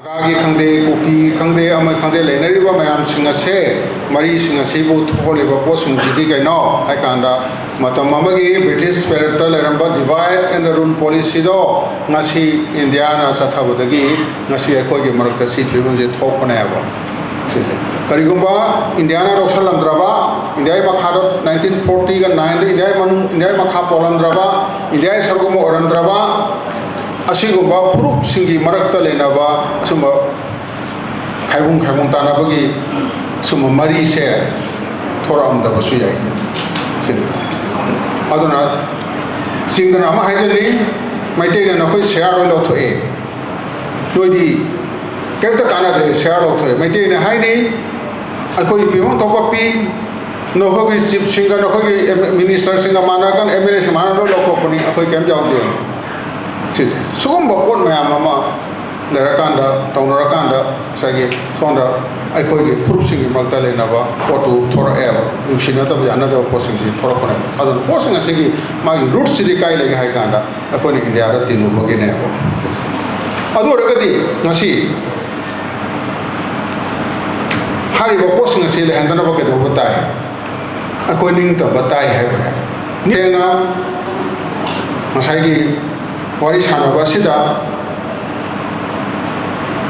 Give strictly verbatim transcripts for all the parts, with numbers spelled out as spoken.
ꯅꯥꯒꯥꯒꯤ ꯈꯪꯗꯦ, ꯀꯨꯀꯤ ꯈꯪꯗꯦ, ꯑꯃ ꯈꯪꯗꯦ, ꯂꯩꯅꯔꯤꯕ ꯃꯌꯥꯝꯁꯤꯡ ꯑꯁꯦ, ꯃꯔꯤꯁꯤꯡ ꯑꯁꯤꯕꯨ ꯊꯣꯛꯍꯜꯂꯤꯕ ꯄꯣꯠꯁꯤꯡꯁꯤꯗꯤ ꯀꯩꯅꯣ ꯍꯥꯏ ꯀꯥꯟꯗ, ꯃꯇꯝ ꯑꯃꯒꯤ ꯕ꯭ꯔꯤꯇꯤꯁ ꯄꯦꯔꯠꯇ ꯂꯩꯔꯝꯕ divide and rule policyꯗꯣ ꯉꯁꯤ ꯏꯟꯗꯤꯌꯥꯅ ꯆꯠꯊꯕꯗꯒꯤ ꯉꯁꯤ ꯑꯩꯈꯣꯏꯒꯤ ꯃꯔꯛꯇ ꯁꯤ ꯐꯤꯕꯝꯁꯦ ꯊꯣꯛꯄꯅꯦꯕ꯫ ꯁꯤꯁꯦ ꯀꯔꯤꯒꯨꯝꯕ ꯏꯟꯗꯤꯌꯥꯅ ꯂꯧꯁꯜꯂꯝꯗ꯭ꯔꯕ, ꯏꯟꯗꯤꯌꯥꯒꯤ ꯃꯈꯥꯗ nineteen fortyꯒ nineꯗ ꯏꯟꯗꯤꯌꯥꯒꯤ ꯃꯅꯨꯡ, ꯏꯟꯗꯤꯌꯥꯒꯤ ꯃꯈꯥ ꯄꯣꯜꯂꯝꯗ꯭ꯔꯕ, ꯏꯟꯗꯤꯌꯥꯒꯤ ꯁꯔꯨꯛ ꯑꯃ ꯑꯣꯏꯔꯝꯗ꯭ꯔꯕ, ꯑꯁꯤꯒꯨꯝꯕ ꯐꯨꯔꯨꯞꯁꯤꯡꯒꯤ ꯃꯔꯛꯇ ꯂꯩꯅꯕ ꯑꯁꯨꯝꯕ ꯈꯥꯏꯕꯨꯡ ꯈꯥꯏꯕꯨꯡ ꯇꯥꯅꯕꯒꯤ ꯁꯨꯝꯕ ꯃꯔꯤꯁꯦ ꯊꯣꯔꯛꯑꯝꯗꯕꯁꯨ ꯌꯥꯏ꯫ ꯁꯤꯅꯤ꯫ ꯑꯗꯨꯅ ꯆꯤꯡꯗꯅ ꯑꯃ ꯍꯥꯏꯖꯜꯂꯤ, ꯃꯩꯇꯩꯅ ꯅꯈꯣꯏ ꯁꯤꯌꯥꯔ ꯂꯣꯏ ꯂꯧꯊꯣꯛꯑꯦ, ꯅꯣꯏꯗꯤ ꯀꯩꯝꯇ ꯀꯥꯟꯅꯗ꯭ꯔꯦ, ꯁꯤꯌꯥꯔ ꯂꯧꯊꯣꯛꯑꯦ꯫ ꯃꯩꯇꯩꯅ ꯍꯥꯏꯅꯤ, ꯑꯩꯈꯣꯏ ꯄꯤꯐꯝ ꯊꯣꯛꯄ ꯄꯤ, ꯅꯈꯣꯏꯒꯤ ꯆꯤꯞꯁꯤꯡꯒ ꯅꯈꯣꯏꯒꯤ ꯃꯤꯅꯤꯁꯇꯔꯁꯤꯡꯒ ꯃꯥꯟꯅꯔꯀꯥꯟꯗ ꯑꯦꯝ ꯑꯦꯜ ꯑꯦꯁꯤꯡ ꯃꯥꯟꯅ ꯂꯣꯏ ꯂꯧꯊꯣꯛꯄꯅꯤ, ꯑꯩꯈꯣꯏ ꯀꯩꯝ ꯌꯥꯎꯗꯦ꯫ ꯁꯤꯁꯦ ꯁꯤꯒꯨꯝꯕ ꯄꯣꯠ ꯃꯌꯥꯝ ꯑꯃ ꯂꯩꯔꯀꯥꯟꯗ, ꯇꯧꯅꯔꯀꯥꯟꯗ ꯉꯁꯥꯏꯒꯤ ꯁꯣꯝꯗ ꯑꯩꯈꯣꯏꯒꯤ ꯐꯨꯔꯨꯞꯁꯤꯡꯒꯤ ꯃꯔꯛꯇ ꯂꯩꯅꯕ ꯄꯣꯠꯇꯨ ꯊꯣꯔꯛꯑꯦꯕ, ꯅꯨꯡꯁꯤꯅꯗꯕ ꯌꯥꯅꯗꯕ ꯄꯣꯠꯁꯤꯡꯁꯤ ꯊꯣꯔꯛꯄꯅꯦꯕ꯫ ꯑꯗꯨꯅ ꯄꯣꯠꯁꯤꯡ ꯑꯁꯤꯒꯤ ꯃꯥꯒꯤ ꯔꯨꯠꯁꯤꯗꯤ ꯀꯥꯏ ꯂꯩꯒꯦ ꯍꯥꯏ ꯀꯥꯟꯗ ꯑꯩꯈꯣꯏꯅ ꯏꯟꯗꯤꯌꯥꯗ ꯇꯤꯜꯂꯨꯕꯒꯤꯅꯦꯕ꯫ ꯑꯗꯨ ꯑꯣꯏꯔꯒꯗꯤ ꯉꯁꯤ ꯍꯥꯏꯔꯤꯕ ꯄꯣꯠꯁꯤꯡ ꯑꯁꯤ ꯂꯩꯍꯟꯗꯅꯕ ꯀꯩꯗꯧꯕ ꯇꯥꯏ? ꯑꯩꯈꯣꯏ ꯅꯤꯡꯇꯝꯕ ꯇꯥꯏ ꯍꯥꯏꯕꯅꯦ꯫ ꯁꯦꯡꯅ ꯉꯁꯥꯏꯒꯤ ꯋꯥꯔꯤ ꯁꯥꯟꯅꯕ ꯑꯁꯤꯗ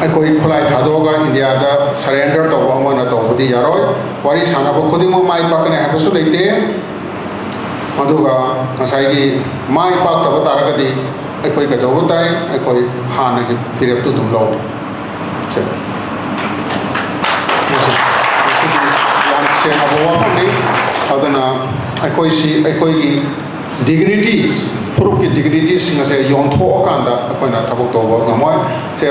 ꯑꯩꯈꯣꯏ ꯈꯨꯠꯂꯥꯏ ꯊꯥꯗꯣꯛꯑꯒ ꯏꯟꯗꯤꯌꯥꯗ ꯁꯔꯦꯟꯗꯔ ꯇꯧꯕ ꯑꯃ ꯑꯣꯏꯅ ꯇꯧꯕꯗꯤ ꯌꯥꯔꯣꯏ꯫ ꯋꯥꯔꯤ ꯁꯥꯟꯅꯕ ꯈꯨꯗꯤꯡꯃꯛ ꯃꯥꯏ ꯄꯥꯛꯀꯅꯤ ꯍꯥꯏꯕꯁꯨ ꯂꯩꯇꯦ꯫ ꯑꯗꯨꯒ ꯉꯁꯥꯏꯒꯤ ꯃꯥꯏ ꯄꯥꯛꯇꯕ ꯇꯥꯔꯒꯗꯤ ꯑꯩꯈꯣꯏ ꯀꯩꯗꯧꯕ ꯇꯥꯏ? ꯑꯩꯈꯣꯏ ꯍꯥꯟꯅꯒꯤ ꯐꯤꯔꯦꯞꯇꯨ ꯑꯗꯨꯝ ꯂꯧ꯫ ꯁꯦ꯫ ꯃꯁꯤ, ꯃꯁꯤꯗꯤ ꯌꯥꯝ ꯁꯦꯡꯂꯕ ꯋꯥꯐꯝꯅꯤ꯫ ꯑꯗꯨꯅ ꯑꯩꯈꯣꯏꯁꯤ, ꯑꯩꯈꯣꯏꯒꯤ dignity, ꯐꯨꯔꯨꯞꯀꯤ dignityꯁꯤꯡ ꯑꯁꯦ ꯌꯣꯟꯊꯣꯛꯑꯀꯥꯟꯗ ꯑꯩꯈꯣꯏꯅ ꯊꯕꯛ ꯇꯧꯕ ꯉꯝꯃꯣꯏ꯫ ꯁꯦ,